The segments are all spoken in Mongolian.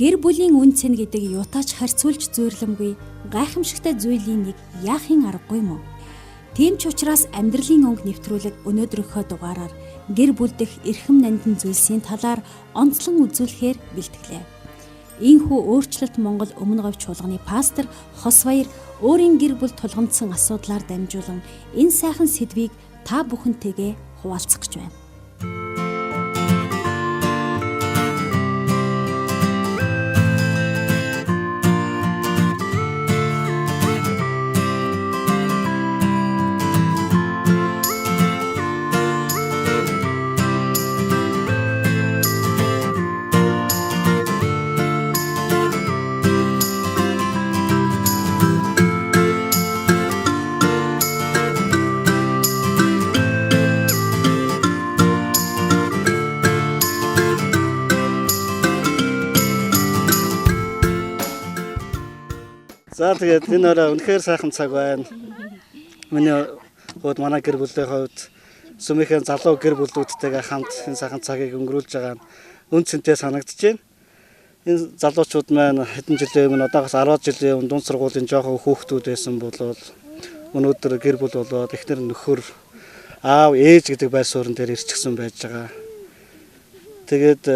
Гэр бүлийн үн цэн гэдэг юутаач харьцуулж зүйрлэмгүй гайхамшигтай зүйлийн нэг яахын аргагүй юм уу? Тийм ч учраас амьдралын өнгө нэвтрүүлэг өнөөдрийнхөө дугаараар гэр бүл дэх эрхэм нандин зүйлсийн талаар онцлон үзүүлэхээр бэлтгэлээ. Ийхүү өөрчлөлт Монгол Өмнө Говь чуулганы пастор Хосбаяр өөрийн гэр бүл тулгамдсан асуудлаар дамжуулан энэ сайхан сэдвийг та бүхэнтэйгээ хуваалцах гэж байна. За тэгээд энэ орой үнэхээр сайхан цаг байна. Миний хувьд манай гэр бүлийн хувьд сүмийнхээ залуу гэр бүлүүдтэйгээ хамт энэ сайхан цагийг өнгөрүүлж байгаа нь үн цэнтэй санагдаж байна. Энэ залуучууд маань хэдэн жилийн өмнө одоогоос 10 жилийн өмнө дунд сургуулийн жоохон хүүхдүүд байсан бол өнөөдөр гэр бүл болоод эхнэр нөхөр аав ээж гэдэг байр суурин дээр ирчихсэн байж байгаа. Тэгээд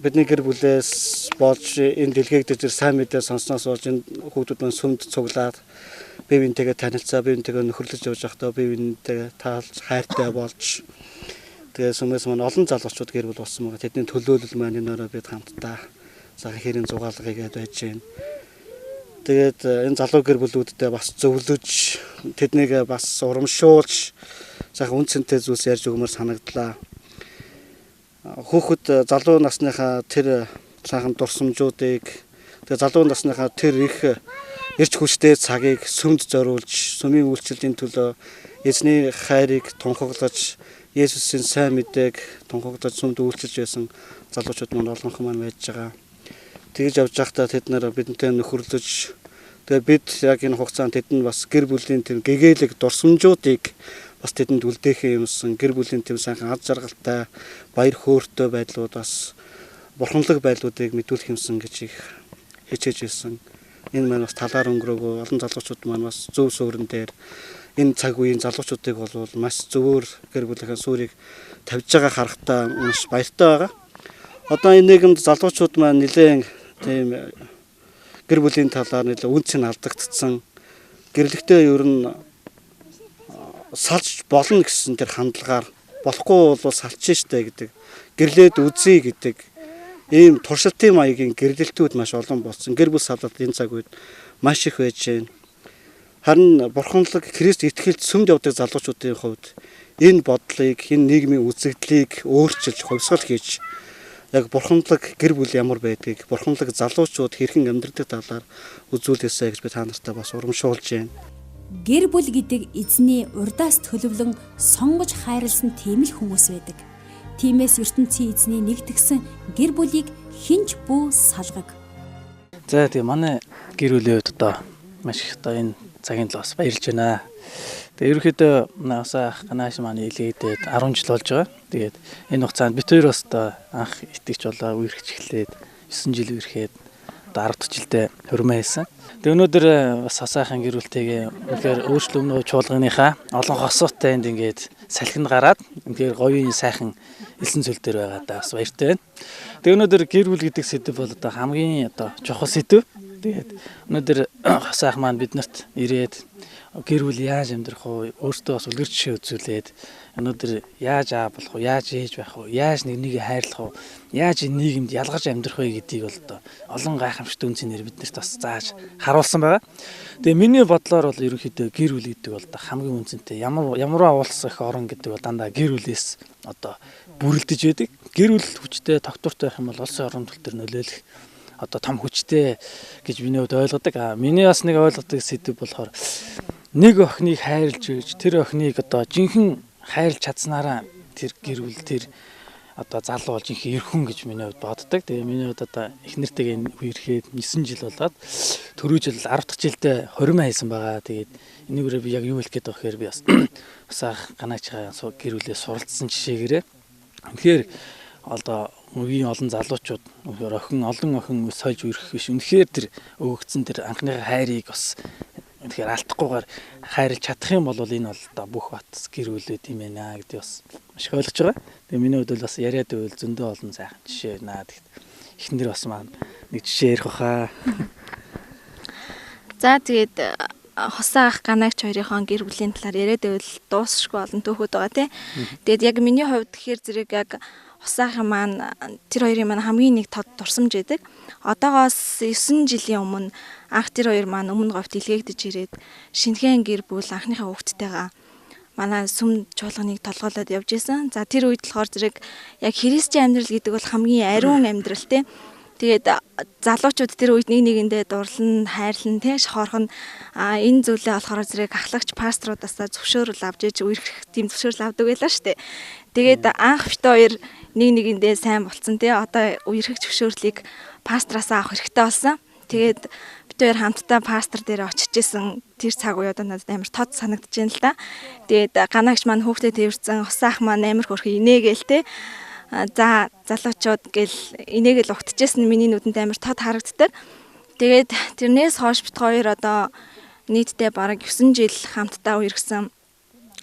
бидний гэр бүлээс болж энэ дэлгээгдэж сайн мэдээ сонсноос болж энэ хүүхдүүд маань сүмд цуглаад бие биентэйгээ танилцаа, бие биентэйгээ нөхөрлөж явж байхдаа бие биентэйгээ таалж хайртай болж тэгээ сүмээс маань олон залуучууд гэр бүл болсон байгаа. Тэдний төлөөлөл маань энэ өрөө бид хамтдаа сайхан хэрийн зугаалга хийгээд байж байна. Тэгээд энэ залуу гэр бүлүүдтэй бас зөвлөж тэднийг бас урамшуулж сайхан үн цэнтэй зүйлс ярьж өгмөр санагдлаа. Хүүхэд залуу насныхаа тэр сайхан дурсамжуудыг тэгээ залуу насныхаа тэр их эрч хүчтэй цагийг сүмд зориулж сүмийн үйлчлэлийн төлөө эзний хайрыг тунхаглаж Есүсийн сайн мэдээг тунхаглаж сүмд үйлчилж байсан залуучууд маань олонхон маань байж байгаа. Тэгж явж байхдаа тэд нар бидэнтэй нөхөрлөж тэгээ бид яг энэ хугацаанд тэдэнд бас гэр бүлийн тэр гэгээлэг дурсамжуудыг бас тэдэнд үлдээх юмсан гэр бүлийн тэм сайхан аз жаргалтай баяр хөөртэй байдлууд бас бурханлаг байдлуудыг мэдүүлэх юмсан гэж их хичээж ирсэн. Энэ маань бас талаар өнгөрөөгөө олон залуучууд маань бас зөв суурин дээр энэ цаг үеийн залуучуудыг бол маш зөвөр гэр бүлийнхэн суурийг тавьж байгаа харахтаа маш баяртай байгаа. Одоо энэ нийгэмд залуучууд маань нэлээд тийм гэр бүлийн талаар нэлээд үн цэн алдагдсан. Гэрлэгтээ ер нь салж болно гэсэн тэр хандлагаар болохгүй бол салчих штэ гэдэг гэрлээд үзье гэдэг ийм туршилтын маягийн гэрлэлтүүд маш олон болсон. Гэр бүл салалт энэ цаг үед маш их байж байна. Харин бурханлаг Христ итгэлд сүмд явдаг залуучуудын хувьд энэ бодлыг, энэ нийгмийн үзэгдлийг өөрчилж, хувьсгал хийж яг бурханлаг гэр бүл ямар байдгийг, бурханлаг залуучууд хэрхэн амьдрдаг талаар үзүүлээсэй гэж би та нартай бас урамшуулж байна. Гэр бүл гэдэг эзний урдаас төлөвлөн сонгож хайрлсан тийм л хүмүүс байдаг. Тиймээс ертөнцийн эзний нэгтгсэн гэр бүлийг хинч бүү салгаг. За тэгээ манай гэр бүлийн хувьд одоо маш их одоо энэ цагийн төлөө бас баярлж байна. Тэгээ ерөнхийдөө бас ганаш маань илгээдээд 10 жил болж байгаа. Тэгээд энэ хугацаанд бид хоёр бас одоо анх итгэж болоо үерхэж эхлээд 9 жил үерхэд одоо 10 дахь жилдээ хурмаа хийсэн. Тэгээ өнөөдөр бас хосайхан гэр бүлтэйгээ үнэхээр өөрчлөлт өмнө чуулганыхаа олон хосуутай энд ингээд салхинд гараад үнэхээр гоё сайхан элсэн цөл дээр байгаадаа бас баяртай байна. Тэгээ өнөөдөр гэр бүл гэдэг сэдэв бол одоо хамгийн одоо чухал сэдэв. Тэгээд өнөөдөр хосайхан маань биднэрт ирээд гэр бүл яаж амьдрах вэ? Өөртөө бас үлгэр жишээ үзүүлээд өнөөдөр яаж аа болох вэ? Яаж ээж байх вэ? Яаж нэг нэгийг хайрлах вэ? Яаж энэ нийгэмд ялгарч амьдрах вэ гэдгийг бол одоо олон гайхамшигт үн цэнээр биднэрт бас зааж харуулсан байгаа. Тэгээ миний бодлоор бол ерөнхийдөө гэр бүл гэдэг бол одоо хамгийн үн цэнтэй ямар улс их орон гэдэг бол дандаа гэр бүлээс одоо бүрэлдэж байдаг. Гэр бүл хүчтэй тогтвортой байх юм бол улсын орон төл төр нөлөөлөх одоо том хүчтэй гэж миний хувьд ойлгодог. А миний бас нэг ойлгодог сэдэв болохоор нэг охиныг хайрлж үйж тэр охиныг одоо жинхэнэ хайрлж чадсанараа тэр гэр бүл тэр одоо залуу бол жинхэнэ эрхэн гэж миний хувьд боддог. Тэгээ миний хувьд одоо их нэртэйгээ үерхэд 9 жил болоод түрүү жил 10 дахь жилдээ 20 хийсэн байгаа. Тэгээд энүүгээрээ би яг юу хэлэх гээд байгаа гэхээр би бас бас ганаач гэр бүлээ суралцсан жишээгээрээ. Тэгэхээр одоо үеийн олон залуучууд үнэхээр охин олон охин сольж үерхэх биш. Үнэхээр тэр өгөгдсөн тэр анхныхаа хайрыг бас үнэхээр алдахгүйгээр хайрлж чадах юм бол энэ бол одоо бүх батс гэр бүлээд юм байна гэдэг бас маш их ойлгож байгаа. Тэгээ миний хувьд бол бас яриад байвал зөндөө олон сайхан жишээ байна. Тэгэхэд эхнэр бас маань нэг жишээ ярих баха. За тэгээд Хосоо ах Ганаагч хоёрынхон гэр бүлийн талаар яриад байвал дуусшгүй олон түүхүүд байгаа тий. Тэгээд яг миний хувьд тэгэхээр зэрэг яг Хосоо ахын маань тэр хоёрын маань хамгийн нэг тод дурсамж байдаг. Одоогоос 9 жилийн өмнө анх тэр хоёр маань өмнө говьт илгээгдэж ирээд шинэхэн гэр бүл анхныхаа хүүхдтэйгээ манай сүм чуулганыг толгойлоод явж исэн. За тэр үед болохоор зэрэг яг христчийн амьдрал гэдэг бол хамгийн ариун амьдрал тий. Тэгээд залуучууд тэр үед нэг нэгэндээ дурлан, хайрлан тий шохорхон энэ зүйлээ болохоор зэрэг ахлагч пасторуудаасаа зөвшөөрөл авч иж үерхэх тийм зөвшөөрөл авдаг байлаа шүү дээ. Тэгээд анх бит хоёр нэг нэгэндээ сайн болцсон тий. Одоо үерхэх зөвшөөрлийг пастораасаа авах хэрэгтэй болсон. Тэгээд бит хоёр хамтдаа пастор дээр очиж исэн тэр цаг үе одоо надад амар тод санагдаж байна л да. Тэгээд Ганаагч маань хүүхдээ тэрвэрсэн, Хосоо ах маань амар хөрхөн инээгээл тий. За залуучууд гэл инээгээл угтажсэн миний нүдэнд амар тод харагддаг. Тэгээд тэрнээс хойш бит хоёр одоо нийтдээ бараг 9 жил хамтдаа үерхсэн.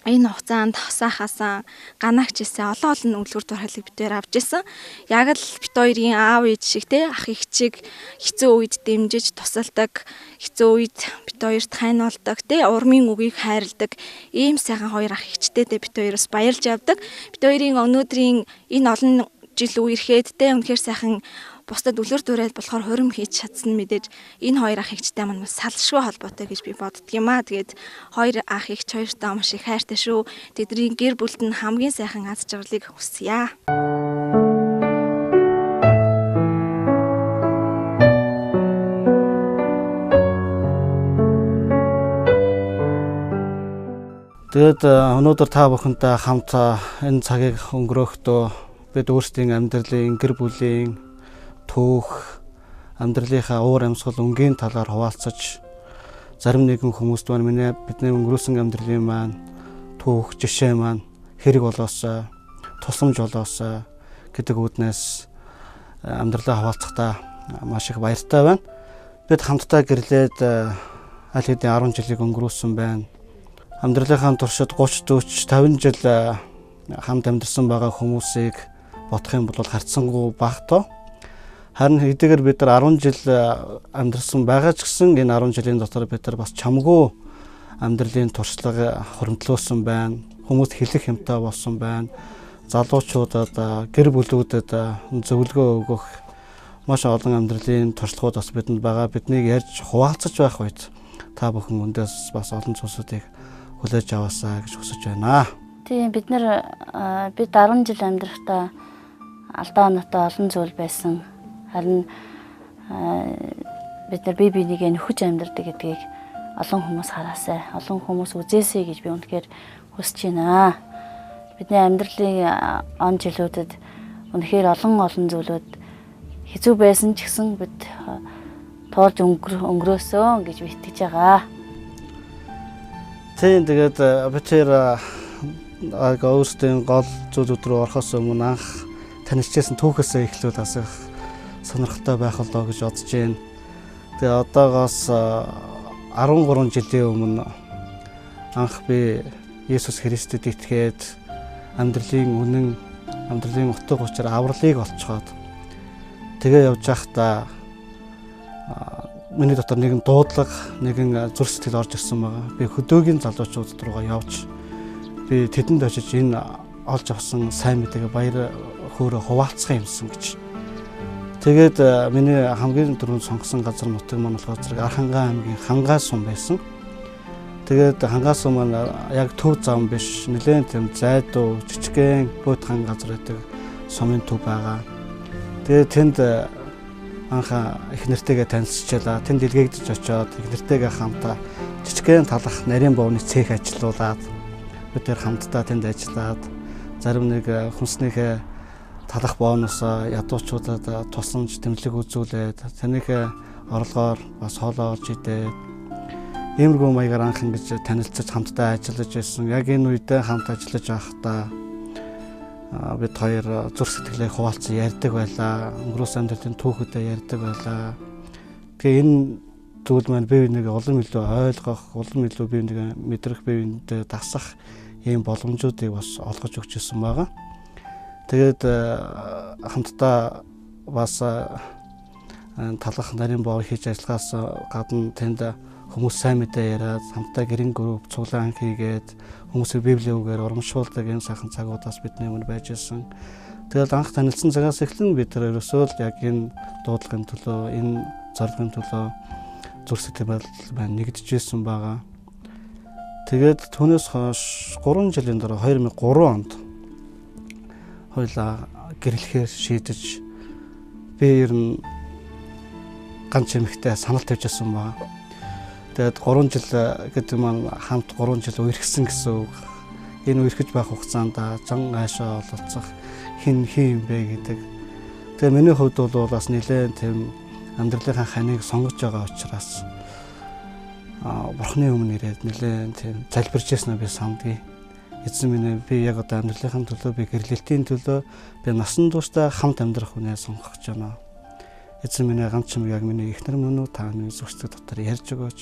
Энэ хугацаанд Хосоо ахаасаа Ганаагч исэн олон олон үлгэр дуурайлыг бид хоёр авч исэн. Яг л бит хоёрын аав ээж шиг те ах эгчийг хэцүү үед дэмжиж тусалдаг, хэцүү үед бит хоёрт хайнуулдаг, те урмын үгийг хайрладаг ийм сайхан хоёр ах эгчтэй те бит хоёроос баярлж явдаг. Бит хоёрын өнөөдрийн энэ олон жил үерхэд те үнэхээр сайхан бусдад үлгэр дуурайл болохоор хурим хийж чадсан мэдээж энэ хоёр ах эгчтэй маань бас салшгүй холбоотой гэж би боддөг юм аа. Тэгээд хоёр ах эгч хоёртоо маш их хайртай шүү. Тэдний гэр бүлд нь хамгийн сайхан аз жаргалыг хүсье. Тэгээд өнөөдөр та бүхэнтэй хамт энэ цагийг өнгөрөөхдөө бид өөрсдийн амьдралын, гэр бүлийн түүх, амьдралынхаа уур амьсгал, өнгийн талаар хуваалцаж зарим нэгэн хүмүүст маань миний бидний өнгөрөөсөн амьдралын маань түүх, жишээ маань хэрэг болоосой, тусламж болоосой гэдэг үүднээс амьдралаа хуваалцахдаа маш их баяртай байна. Бид хамтдаа гэрлээд аль хэдийн 10 жилийг өнгөрөөсөн байна. Амьдралынхаа туршид 30, 40, 50 жил хамт амьдарсан байгаа хүмүүсийг бодох юм бол харьцангуй багтаа. Харин хэдийгээр бид нар 10 жил амьдарсан байгаа ч гэсэн энэ 10 жилийн дотор бид нар бас чамгүй амьдралын туршлага хуримтлуулсан байна. Хүмүүст хэлэх юмтай болсон байна. Залуучуудад, гэр бүлүүдэд зөвлөгөө өгөх маш олон амьдралын туршлагууд бас бидэнд байгаа. Биднийг ярьж хуваалцаж байх үед та бүхэн өндөөс бас олон зүйлсүүдийг хүлээж аваасаа гэж хүсэж байна. Тийм, бид нар бид 10 жил амьдрахдаа алдаа оноотой олон зүйл байсан. Харин бид нар бие бинийгээ нөхөж амьдардаг гэдгийг олон хүмүүс хараасай, олон хүмүүс үзээсэй гэж би үнэхээр хүсэж байна. Бидний амьдралын он жилүүдэд үнэхээр олон олон зүйлүүд хэцүү байсан ч гэсэн бид туулж өнгөрөөсөн гэж би итгэж байгаа. Тийм, тэгээд бид тэр өөрсдийн гол зүйлүүд рүү орохоос өмнө анх танилцсан түүхээсээ эхлүүл бас их сонирхолтой байх болоо гэж бодож байна. Тэгээ одоогоос 13 жилийн өмнө анх би Есүс Христэд итгээд амьдралын үнэн, амьдралын утга учир авралыг олцоход тэгээ явж байхдаа миний дотор нэгэн дуудлага, нэгэн зүрх сэтгэл орж ирсэн байгаа. Би хөдөөгийн залуучууд руугаа явж би тэдэнд очиж энэ олж авсан сайн мэдээг баяр хөөрэ хуваалцах юмсан гэж. Тэгээд миний хамгийн түрүүнд сонгосон газар нутаг маань болохоор зэрэг Архангай аймгийн Хангай сум байсан. Тэгээд Хангай сум маань яг төв зам биш, нэлээд тийм зайдуу, жижигхэн бөтхан газар байдаг сумын төв байгаа. Тэгээд тэнд анх их нэртэйгээ танилцчихлаа. Тэнд илгээгдэж очиод их нэртэйгээ хамтаа жижигхэн талах нарийн бовны цех ажилуулад бид тэр хамтдаа тэнд ажиллаад зарим нэг хүнснийхээ талах бооноос ядуучуудад тусламж тэмдэглэг үзүүлээд танийхээ орлогоор бас хоолоо олж идээд иймэрхүү маягаар анх ингэж танилцаж хамтдаа ажиллаж байсан. Яг энэ үедээ хамт ажиллаж байхдаа Бид хоёр зүрх сэтгэлээ хуваалцсан ярьдаг байлаа. Өнгөрөөсөн амьдралын түүхүүдээ ярьдаг байлаа. Тэгээ энэ зүйл маань бие биенийг улам илүү ойлгох, улам илүү бие биенийг мэдрэх, бие биендээ дасах ийм боломжуудыг бас олгож өгч ирсэн байгаа. Тэгээд хамтдаа бас талах нарийн боо хийж ажиллахаас гадна тэнд хүмүүс сайн мэдээ яриад, хамтдаа гэрэн групп цуглаан хийгээд хүмүүсийг библийн үгээр урамшуулдаг энэ сайхан цагуудаас бидний өмнө байж ирсэн. Тэгэл анх танилцсан цагаас эхлэн бид нар ерөөсөө л яг энэ дуудлагын төлөө, энэ зорилгын төлөө зүрх сэтгэл маань нэгдэжсэн байгаа. Тэгээд түүнээс хойш 3 жилийн дараа 2003 онд хоёлаа гэрлэхээр шийдэж би ер нь ганц эмэгтэй санал тавьж байсан байгаа. Тэгээд 3 жил гэдэг маань хамт 3 жил үерхсэн гэсэн үг. Энэ үерхэж байх хугацаанд жан аашаа ололцох хэн хин юм бэ гэдэг. Тэгээ миний хувьд бол бас нэлээд тийм амьдралынхаа ханыг сонгож байгаа учраас Бурхны өмнө ирээд нэлээд тийм залбирч яснаа би сандгийг. Эзэн минь би яг одоо амьдралынхаа төлөө, би гэрлэлтийн төлөө, би насан туршдаа хамт амьдрах хүнээ сонгох гэж байна. Эзэн минь ганц юм яг миний эхнэр мөн үү, та миний зүрх сэтгэл дотор ярьж өгөөч.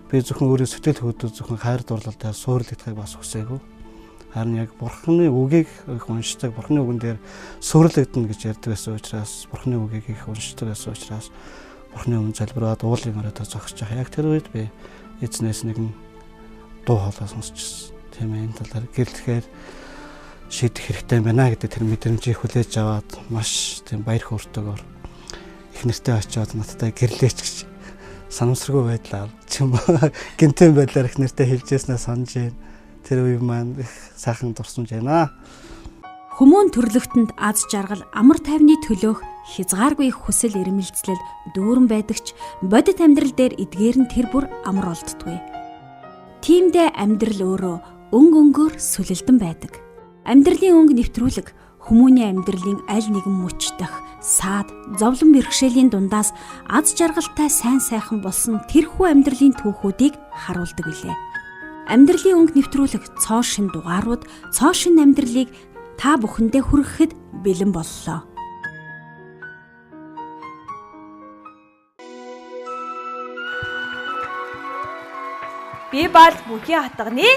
Би зөвхөн өөрийн сэтгэл хөдлөл, зөвхөн хайр дурлалтай суурлагдахыг бас хүсээгүй. Харин яг Бурхны үгийг их уншдаг, Бурхны үгэн дээр суурлагдана гэж ярьдаг байсан учраас, Бурхны үгийг их уншдаг байсан учраас Бурхны өмнө залбираад уулын оройдоо зогсож байгаа. Яг тэр үед би эзнээс нэгэн дуу хоолой сонсч ирсэн. Тийм ээ, энэ талаар гэрлэхээр шийдэх хэрэгтэй юм байна гэдэг тэр мэдрэмжийг хүлээж аваад маш тийм баяр хөөртэйгээр их нэртэй очиод надтай гэрлээч гэж санамсаргүй байдлаар ч юм уу гинтэн байдлаар их нэртэй хэлж яснаа санаж байна. Тэр үе маань их сайхан дурсамж байна. Хүмүүн төрлөختөнд аз жаргал, амар тайвны төлөөх хязгааргүй хүсэл эрмэлзэл дүүрэн байдагч бодит амьдрал дээр эдгээр нь тэр бүр амар олддгүй. Тиймдээ амьдрал өөрөө өнгө өнгөөр сүлэлдэн байдаг. Амьдралын өнгө нэвтрүүлэг хүмүүний амьдралын аль нэгэн мөч дэх саад, зовлон бэрхшээлийн дундаас аз жаргалтай сайн сайхан болсон тэрхүү амьдралын түүхүүдийг харуулдаг билээ. Амьдралын өнгө нэвтрүүлэг цоо шин дугаарууд, цоо шин амьдралыг та бүхэндээ хүрэхэд бэлэн боллоо. Би бол мөнхийн хатганы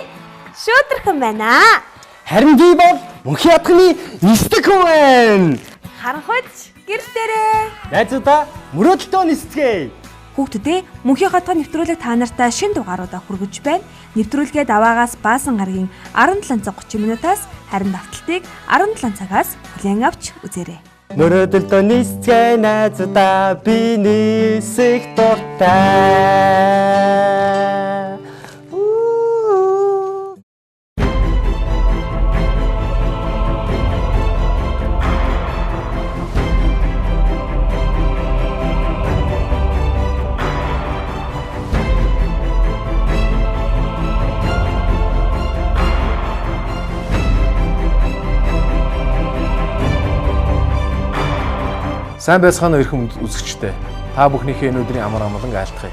шүүтрхэн байна. Харин би бол мөнхийн хатганы нисдэг хүн байна. Харанхуйч гэрэл дээрээ. Найзуудаа мөрөөдөлтөө нисцгээе. Хүүхдүүдээ мөнхийн хатганы нэвтрүүлэг та нартай шин дугааруудаа хүргэж байна. Нэвтрүүлгээ даваагаас Баасан гарагийн 17:30 минутаас харин давталтыг 17 цагаас хүлээн авч үзээрэй. Мөрөөдөлтөө нисцгээе найзуудаа, би нисэх дуртай. Сайн байцгаана уу эрхэм үзэгчдээ. Та бүхнийхээ энэ өдрийн амар амгалан айлтгая.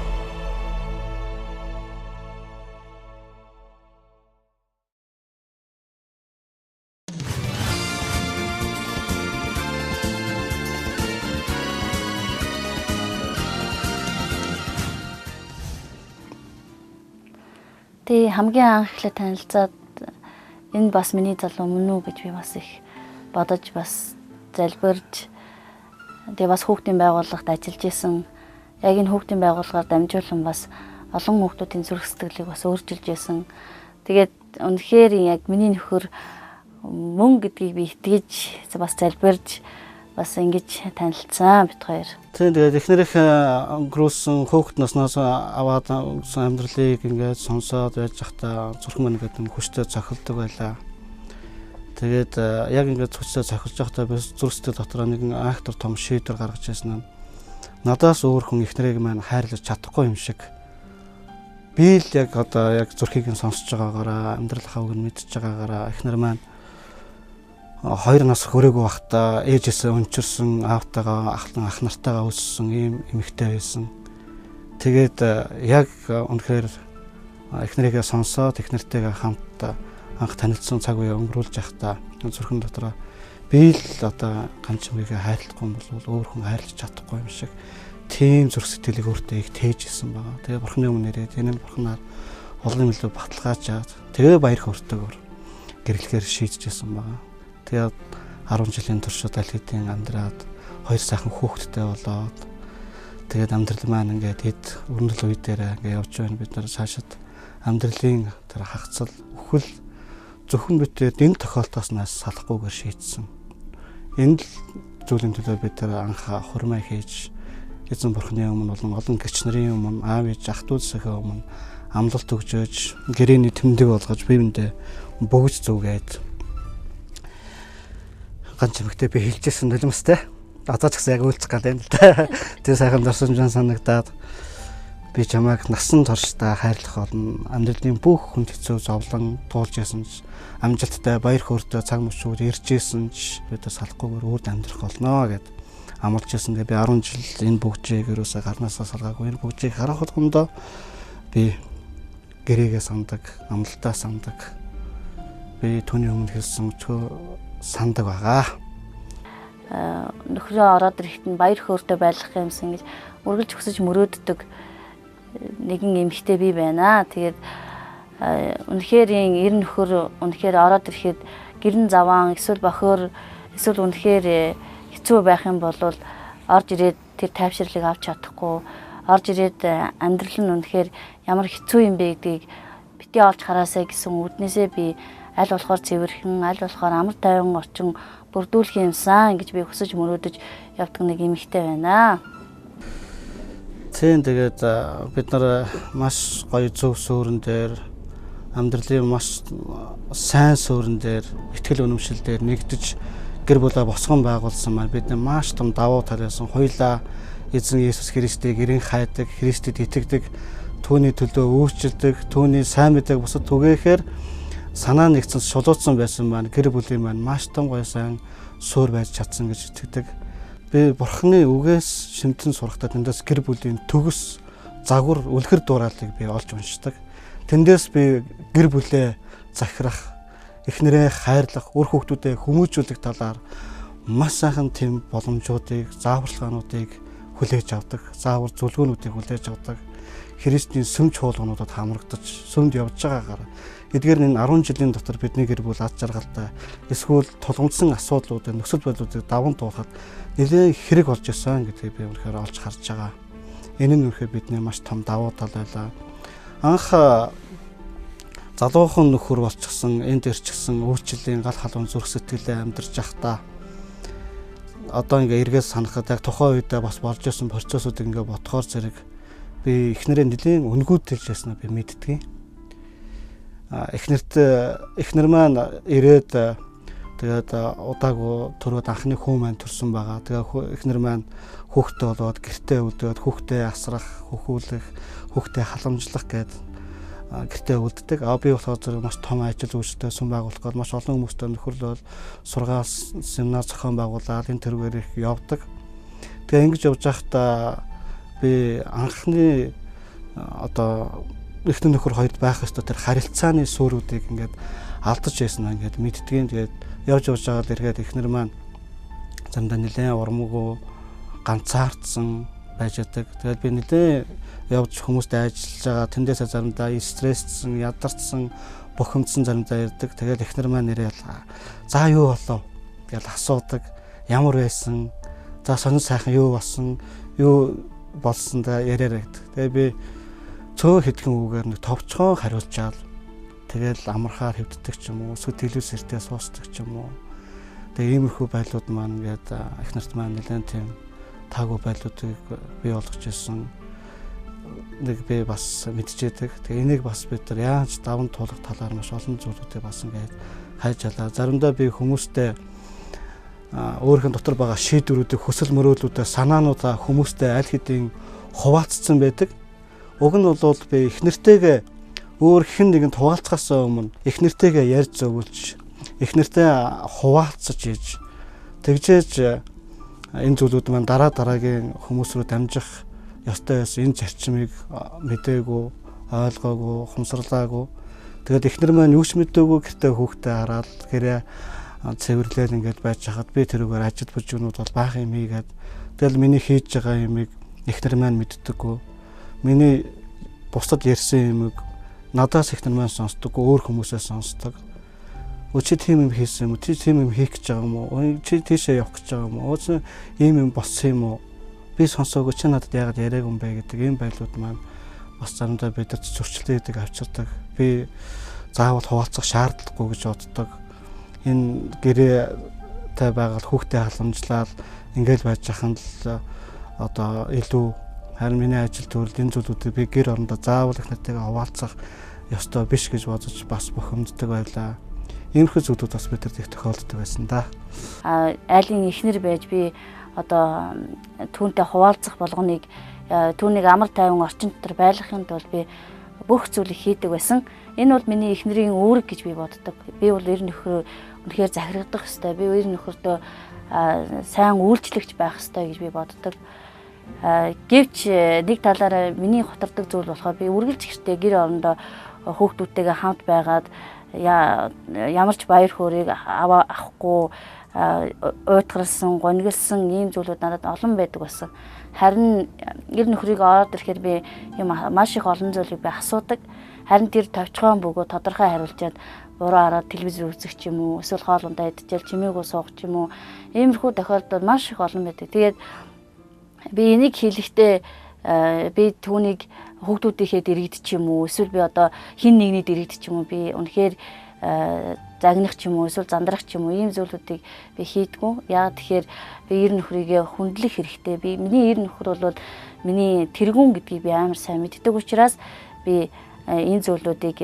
Тэгээ хамгийн анх эхлээд танилцаад энэ бас миний залуу мөн үү гэж би бас их бодож бас залбирч тэгээ бас хүүхдийн байгууллагт ажиллаж исэн. Яг энэ хүүхдийн байгууллагаар дамжуулан бас олон хүүхдүүдийн зүрх сэтгэлийг бас өөрчилж исэн. Тэгээд үнэхээр яг миний нөхөр мөн гэдгийг би итгэж бас залбирч бас ингэж танилцсан бит хоёр. Тийм, тэгээд эхнэрийнх өнгөрүүлсэн хөөхт насноос аваад өнгөрсөн амьдралыг ингээд сонсоод байж байхдаа зүрхэн мань гэдэг хүчтэй цохилдог байлаа. Тэгээд яг ингээд хүчтэй цохилж байхдаа би зүрх сэтгэл дотроо нэгэн айхтар том шийдвэр гаргаж ирсэн юм. Надаас өөр хүн эхнэрийг маань хайрлаж чадахгүй юм шиг. Би л яг одоо яг зүрхийг нь сонсож байгаагаараа, амьдралынхаа үг нь мэдж байгаагаараа эхнэр маань 2 нас хүрээгүй байхдаа ээжээсээ өнчирсөн, аавтайгаа, ах нартайгаа өссөн ийм эмэгтэй байсан. Тэгээд яг үнэхээр эхнэрийгээ сонсоод эхнэртэйгээ хамт анх танилцсан цаг үе өнгөрүүлж байхдаа зүрхэн дотроо би л одоо Ганчимгийг хайрлахгүй юм бол өөр хүн хайрлаж чадахгүй юм шиг тийм зүрх сэтгэлийг өөртөө их тээж исэн байгаа. Тэгээ Бурхны өмнө ирээд энэ нь Бурхнаар олон юм илүү баталгаажаад тэгээ баяр хөөртэйгээр гэрлэхээр шийдэж исэн байгаа. Тэгээ 10 жилийн туршид аль хэдийн амьдраад хоёр сайхан хүүхэдтэй болоод тэгээд амьдрал маань ингээд хэд өрнөл үе дээр ингээд явж байна. Бид нар цаашид амьдралын тэр хагцал үхэл зөвхөн бид энэ тохиолдолоос нас салахгүйгээр шийдсэн. Энэ л зүйлийн төлөө бид тэр анх хурмаа хийж эзэн Бурхны өмнө болон олон гэрч нарын өмнө аав ээж ах дүүсийнхээ өмнө амлалт өгжөөж гэрээний тэмдэг болгож биевэндээ бөгж зүгээд ганц эмэгтэй би хэлжсэн нулимстай. Одоо ч гэсэн яг үйлчих гал юм л да. Тэр сайхан дурсамжаа санагдаад би чамайг насан туршдаа хайрлах болно. Амьдралын бүх хүнд хэцүү зовлон туулж ясан ч амжилттай баяр хөөртэй цаг мөчүүд ирж исэн ч бид салахгүйгээр үрд амьдрах болно гэд амлаж исэн. Тэгээ би 10 жил энэ бүгжийг ерөөсөө гарнаасаа салгаагүй. Энэ бүгжийг харах болгондоо би гэрээгээ сандаг, амлалтаа сандаг. Би түүний өмнө хэлсэн сандаг байгаа. Нөхрөө ороод ирэхэд нь баяр хөөртэй байлгах юмсан гэж үргэлж хүсэж мөрөөддөг нэгэн эмэгтэй би байна. Тэгээд үнэхээр эр нөхөр үнэхээр ороод ирэхэд гэрэн заваан эсвэл бохор эсвэл үнэхээр хэцүү байх юм бол орж ирээд тэр тайвширлыг авч чадахгүй, орж ирээд амьдрал нь үнэхээр ямар хэцүү юм бэ гэдгийг битгий олж хараасай гэсэн үүднээсээ би аль болохоор цэвэрхэн, аль болохоор амар тайван орчин бүрдүүлэх юмсан гэж би хүсэж мөрөөдөж явдаг нэг эмэгтэй байна. Тийм, тэгээд бид нар маш гоё зөв суурин дээр, амьдралын маш сайн суурин дээр, итгэл үнэмшил дээр нэгдэж гэр бүлээ босгон байгуулсан маань бид маш том давуу тал байсан. Хоёулаа эзэн Есүс Христийг эрен хайдаг, Христэд итгэдэг, түүний төлөө үйлчилдэг, түүний сайн мэдээг бусад түгээхээр санаа нэгдсэн шулууцсан байсан маань гэр бүлийн маань маш том гоё сайн суур байж чадсан гэж итгэдэг. Би Бурхны үгээс шимтэн сурахтаа тэндээс гэр бүлийн төгс загвар үлгэр дуурайлыг би олж уншдаг. Тэндээс би гэр бүлээ захирах, эхнэрээ хайрлах, үр хүүхдүүдээ хүмүүжүүлэх талаар маш сайхан тийм боломжуудыг, зааварчилгаануудыг хүлээж авдаг, заавар зөвлөгөөнүүдийг хүлээж авдаг. Христийн сүм чуулгануудад хамрагдаж, сүмд явж байгаагаар эдгээр энэ 10 жилийн дотор бидний гэр бүл аз жаргалтай эсвэл тулгамдсан асуудлуудыг, нөхцөл байдлуудыг даван туулахад нэлээд хэрэг болж исэн гэдгийг би үнэхээр олж харж байгаа. Энэ нь үнэхээр бидний маш том давуу тал байлаа. Анх залуухан нөхөр болчихсон, энд ирчихсэн үйлчлэлийн гал халуун зүрх сэтгэлээ амьдарч байхдаа одоо ингээ эргээс санахад яг тухайн үедээ бас болж исэн процессуудыг ингээ бодохоор зэрэг би эхнэрээ нэлээд үнгүүд хэлж яснаа би мэддэг. Эхнэр маань ирээд тэгээд удаагүй төрөөд анхны хүү маань төрсөн байгаа. Тэгээ эхнэр маань хүүхдээ болоод гэртээ үлдээд хүүхдээ асрах, хөхүүлэх, хүүхдээ халамжлах гээд гэртээ үлддэг. А би болохоор зэрэг маш том ажил үйлчлээ сүм байгуулах гээд маш олон хүмүүстэй нөхөрлөөл сургаал семинар зохион байгуулаад энэ тэргээр их явдаг. Тэгээ ингэж явж байхдаа би анхны одоо эхнэр нөхөр хоёрд байх ёстой тэр харилцааны суурьүүдийг ингээд алдаж байсан ингээд мэддгийн. Тэгээд явж явж байгаа л эргээд эхнэр маань заримдаа нэлээд урмгүй ганцаардсан байж байдаг. Тэгээд би нэлээд явж хүмүүстэй ажиллаж байгаа тэндээсээ заримдаа стресссэн, ядарсан, бухимдсан заримдаа ирдэг. Тэгээд эхнэр маань ирээл за юу болов гэж асуудаг. Ямар байсан? За сонин сайхан юу болсон? Юу болсон да яриараа гэдэг. Тэгээд би цөөн хэдхэн үгээр нэг товчхон хариулчаал тэгэл амархаар хэвддэг ч юм уу, эсвэл телевиз сэртээ суусдаг ч юм уу. Тэгээ иймэрхүү байдлууд маань ингээд их нарт маань нэлээд тийм таагүй байдлуудыг бий болгож ирсэн. Нэг би бас мэдчихэдэг. Тэгээ энийг бас бид нар яаж даван туулах талаар маш олон зүйлүүдийг бас ингээд хайж алаа. Заримдаа би хүмүүстэй өөрийнх нь дотор байгаа шийдвэрүүдийг, хүсэл мөрөөдлүүдээ, санаануудаа хүмүүстэй аль хэдийн хуваалцсан байдаг. Уг нь бол би их нэртэйгээ өөр хэн нэгэн хуваалцахаас өмнө их нэртэйгээ ярьж зөвлөж, их нэртэй хуваалцаж иж тэгжээж энэ зүйлүүд маань дараа дараагийн хүмүүс рүү дамжих ёстой байсан. Энэ зарчмыг мдээгүй, ойлгоогүй, ухамсарлаагүй. Тэгээд эхнэр маань юу ч мэдээгүй гэртээ хүүхдээ хараад гэрээ цэвэрлээл ингээд байж хахад би тэрүүгээр ажил бүжгнүүд бол баах юм хийгээд тэгэл миний хийж байгаа юмыг эхнэр маань мэддэггүй. Миний бусдад ярьсан юмыг надаас эхнэр маань сонсдоггүй, өөр хүмүүсээс сонсдог. Чи тийм юм хийсэн юм уу? Чи тийм юм хийх гэж байгаа юм уу? Чи тийшээ явах гэж байгаа юм уу? Чи ийм юм болсон юм уу? Би сонсоогүй, чи надад яагаад яриаг юм бэ гэдэг ийм байдлууд маань бас заримдаа бидэрт зөрчилтэй гэдэг авчирдаг. Би заавал хуваалцах шаардлагагүй гэж боддог. Энэ гэрээтэй байгаад хүүхдээ халамжлал ингээл байж хаханд л одоо илүү харин миний ажил төрөл энэ зүйлүүдийг би гэр орондоо заавал их нартайгаа хуваалцах ёстой биш гэж бодож бас бухимддаг байлаа. Иймэрхүү зүйлүүд бас бидэрт их тохиолддог байсан да. Айлын эхнэр байж би одоо түүнтэй хуваалцах болгоныг түүнийг амар тайван орчин дотор байлгахын тулд би бүх зүйлийг хийдэг байсан. Энэ бол миний эхнэрийн үүрэг гэж би боддог. Би бол ер нөхрөө үнэхээр захирагдах ёстой. Би ер нөхөртөө сайн үйлчлэгч байх ёстой гэж би боддог. Гэвч нэг талаараа миний хотордог зүйл болохоор би үргэлж гэртээ гэр орондоо хүүхдүүдтэйгээ хамт байгаад ямар ч баяр хөөргийг авахгүй уйтгарсан, гонигилсан ийм зүйлүүд надад олон байдаг байсан. Харин эр нөхрийг ороод ирэхээр би юм маш их олон зүйлийг би асуудаг. Харин тэр товчхон бөгөө тодорхой хариулчаад буруу хараад телевизээр үзэх ч юм уу, эсвэл хоол ундаа идчихэл чимээгүй суух ч юм уу. Иймэрхүү тохиолдол маш их олон байдаг. Тэгээд би энийг хэлэхдээ би түүнийг хүүхдүүдийнхээ дэрэгд ч юм уу, эсвэл би одоо хин нэгний дэрэгд ч юм уу би үнэхээр загнах ч юм уу, эсвэл зандрах ч юм уу ийм зүйлүүдийг би хийдгүү. Яг тэгэхээр би эр нөхрийгээ хүндлэх хэрэгтэй. Би миний эр нөхөр бол миний тэргүүн гэдгийг би амар сайн мэддэг учраас би энэ зүйлүүдийг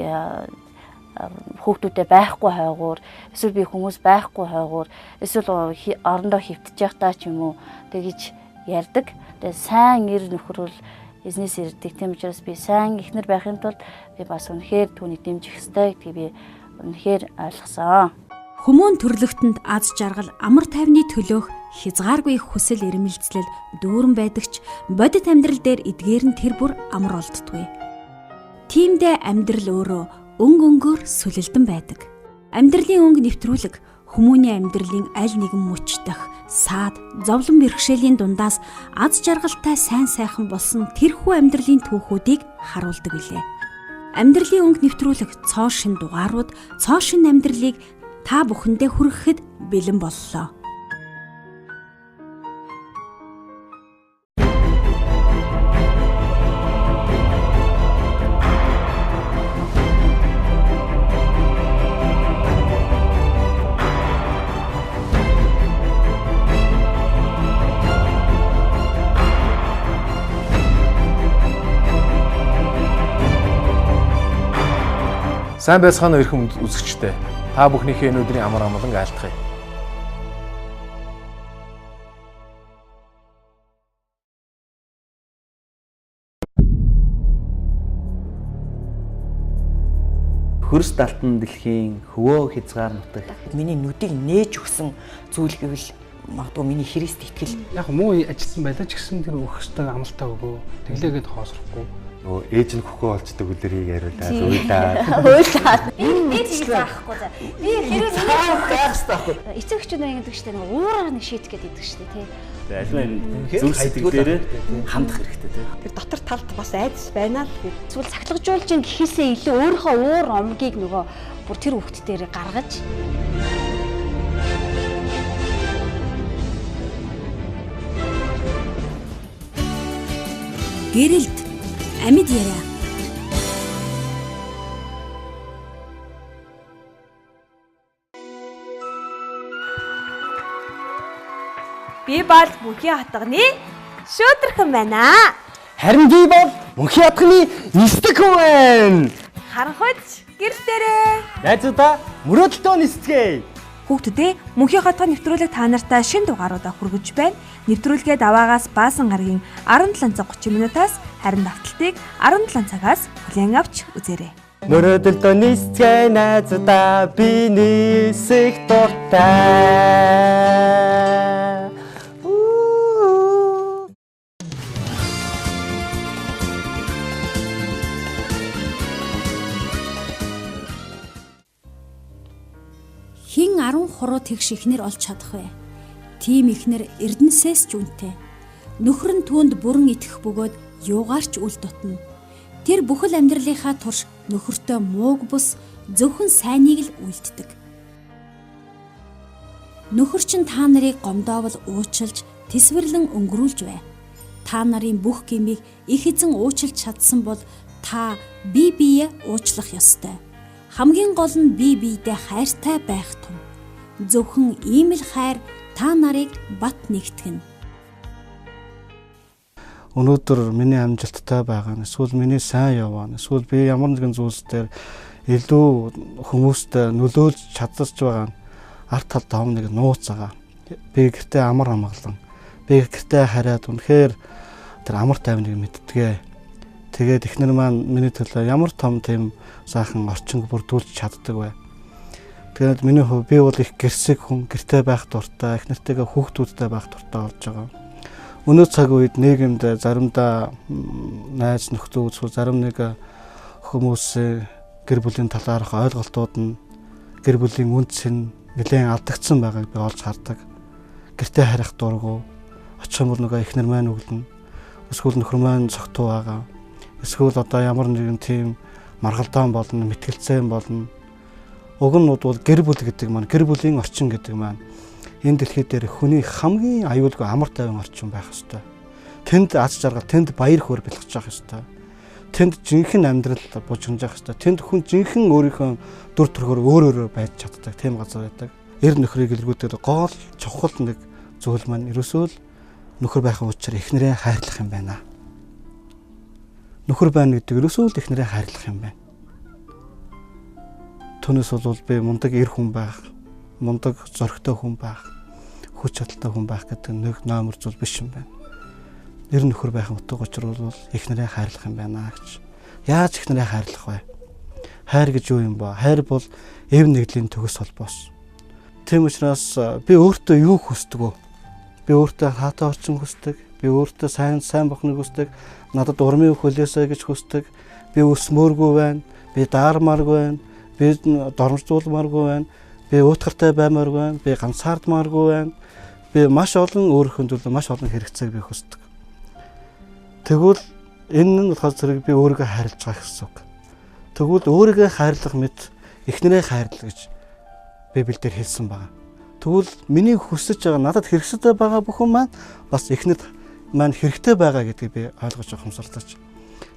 хүүхдүүдэд байхгүй хайгуур, эсвэл би хүмүүс байхгүй хайгуур, эсвэл орондоо хөвтөж явах ч юм уу тэгж ярьдаг. Тэгээ сайн эр нөхөр бол эзнээс ирдэг. Тийм учраас би сайн эхнэр байхын тулд би бас үнэхээр түүнийг дэмжих ёстой гэдгийг би үнэхээр ойлгосон. Хүмүүн төрлөختөнд аз жаргал амар тайвны төлөөх хязгааргүй хүсэл эрмэлзэл дүүрэн байдагч бодит амьдрал дээр эдгээр нь тэр бүр амар олддгүй. Тиймдээ амьдрал өөрөө өнгө өнгөөр сүлэлдэн байдаг. Амьдралын өнгө нэвтрүүлэг хүмүүний амьдралын аль нэгэн мөч дэх саад зовлон бэрхшээлийн дундаас аз жаргалтай сайн сайхан болсон тэрхүү амьдралын түүхүүдийг харуулдаг билээ. Амьдралын өнгө нэвтрүүлэг цоо шин дугаарууд цоо шин амьдралыг та бүхэндээ хүрэхэд бэлэн боллоо. Сайн байцгаана уу эрхэм үзэгчдээ. Та бүхнийхээ энэ өдрийн амар амгалан айлтгая. Хөрс далтан дэлхийн хөвөө хязгаар нутаг. Миний нүдийг нээж өгсөн зүйл гэвэл магадгүй миний Христ итгэл. Яг муу ажилласан байлаа ч гэсэн тэр өгөх ёстой амлалтаа өгөө. Тэглээгээд хоосрохгүй. Нөгөө ээж нь хөхөө олцдог үлрийг яриулаад уйлаа. Уйлаа. Би тэгж заахгүй за. Би хэрэг миний байх ёстой байхгүй. Эцэг эхчүүд нэг ингэдэг штэ нэг уураар нэг шийдэх гээд идэг штэ тий. Тэгээ аливаа юм зөв сэтгэл дээрээ хандах хэрэгтэй тий. Тэр дотор талд бас айдас байна л гэж. Эсвэл сахилгажуулж ин гэхээсээ илүү өөрийнхөө уур омгийг нөгөө бүр тэр хүүхд дээр гаргаж гэрэлд амьд яриа. Би бол Мөнхийн хатганы шүүтрхэн байна. Харин би бол Мөнхийн хатганы нисдэг хүн байна. Харанхуйч гэрэл дээрээ. Найзуудаа мөрөөдөлтөө нисцгээе. Хүүхдүүдээ Мөнхийн хотгон нэвтрүүлэг та нартай шин дугааруудаа хүргэж байна. Нэвтрүүлгээ даваагаас Баасан гарагийн 17:30 минутаас харин давталтыг 17 цагаас хүлээн авч үзээрэй. Мөрөөдөлтөө нисцгээе найзуудаа би нисэх дуртай. 10 хуруу тэгш эхнэр олж чадах вэ? Тийм эхнэр эрдэнэсээс ч үнэтэй. Нөхөр нь түүнд бүрэн итгэх бөгөөд юугаар ч үл дутна. Тэр бүхэл амьдралынхаа турш нөхөртөө мууг бус зөвхөн сайныг л үйлддэг. Нөхөр чинь та нарыг гомдоовол уучлж, тэсвэрлэн өнгөрүүлж бай. Та нарын бүх гмийг их эзэн уучлж чадсан бол та бие биеэ уучлах ёстой. Хамгийн гол нь бие биедээ хайртай байх тун. Зөвхөн ийм л хайр та нарыг бат нэгтгэнэ. Өнөөдөр миний амжилттай байгаа нь эсвэл миний сайн яваа нь эсвэл би ямар нэгэн зүйлс дээр илүү хүмүүст нөлөөлж чадсаж байгаа нь арт талд том нэг нууц байгаа. Би гэртээ амар амгалан, би гэртээ хараад үнэхээр тэр амар тайвныг мэддэгэ. Тэгээд эхнэр маань миний төлөө ямар том тийм сайхан орчин бүрдүүлж чаддаг вэ? Тэгээд миний хувь би бол их гэрсэг хүн, гэртээ байх дуртай, эхнэртэйгээ хүүхдүүдтэй байх дуртай болж байгаа. Өнөө цаг үед нийгэмд заримдаа найз нөхдөд эсвэл зарим нэг хүмүүсийн гэр бүлийн талаарх ойлголтууд нь гэр бүлийн үнц нь нэлээд алдагдсан байгааг би олж хардаг. Гэртээ харих дургу, очих юм бол нөгөө эхнэр маань өглөнө, эсвэл нөхөр маань цогтуу байгаа. Эсвэл одоо ямар нэгэн тийм маргалдаан болно, мэтгэлцээн болно. Уг нь бол гэр бүл гэдэг маань, гэр бүлийн орчин гэдэг маань энэ дэлхий дээр хүний хамгийн аюулгүй амар тайван орчин байх ёстой. Тэнд аз жаргал, тэнд баяр хөөр бэлгэж явах ёстой. Тэнд жинхэнэ амьдрал бужигнаж явах ёстой. Тэнд хүн жинхэнэ өөрийнхөө дүр төрхөөр өөр өөрөөр байж чаддаг тийм газар байдаг. Эр нөхрийг илргүүдэг гол чухал нэг зүйл маань ерөөсөө л нөхөр байх учраас эхнэрээ хайрлах юм байна. Нөхөр байна гэдэг ерөөсөө л эхнэрээ хайрлах юм байна. Түүнээс бол би мундаг эр хүн байх, мундаг зоригтой хүн байх, хүч чадалтай хүн байх гэдэг нэг номер зүйл биш юм байна. Эр нөхөр байх утга учир бол эхнэрээ хайрлах юм байна гэж. Яаж эхнэрээ хайрлах вэ? Хайр гэж юу юм бэ? Хайр бол эв нэгдлийн төгс холбоос. Тийм учраас би өөртөө юу хүсдэг вэ? Би өөртөө хаатай орчин хүсдэг. Би өөртөө сайн бохныг хүсдэг. Надад урмын хөлөөсэй гэж хүсдэг. Би өсмөөргүй байна. Би даармааргүй байна. Би доромжлуулмааргүй байна. Би уутгартай баймааргүй байна. Би ганцаардмааргүй байна. Би маш олон өөрийнхөө төлөө маш олон хэрэгцээг би хүсдэг. Тэгвэл энэ нь болохоор зэрэг би өөрийгөө хайрлаж байгаа гэсэн үг. Тэгвэл өөрийгөө хайрлах мэт эхнэрээ хайрлах гэж Библиэлд хэлсэн байна. Тэгвэл миний хүсэж байгаа надад хэрэгсэдтэй байгаа бүхэн маань бас эхнэр маань хэрэгтэй байгаа гэдгийг би ойлгож ухамсарлаж.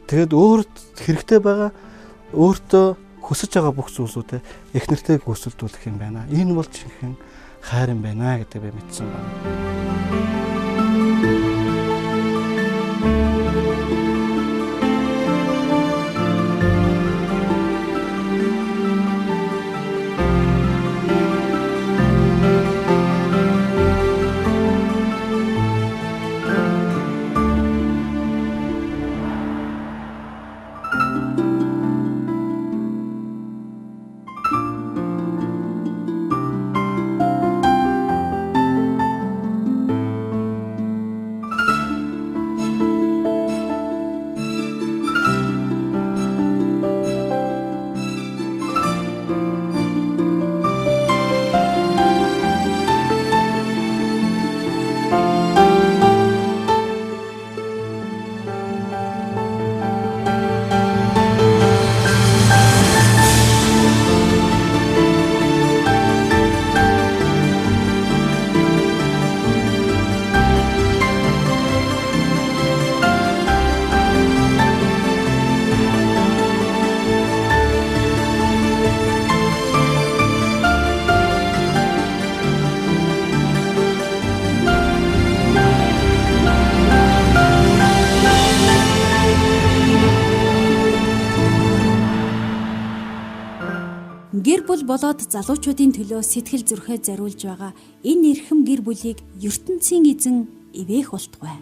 Тэгээд өөрт хэрэгтэй байгаа өөртөө хүсэж байгаа бүх зүйлсүүдээ эхнэртэй гүйцэлдүүлэх юм байна. Энэ бол жинхэнэ хайр юм байна гэдгийг би мэдсэн байна. Гэр бүл болоод залуучуудын төлөө сэтгэл зүрхээ зориулж байгаа энэ эрхэм гэр бүлийг ертөнцийн эзэн ивээх болтугай.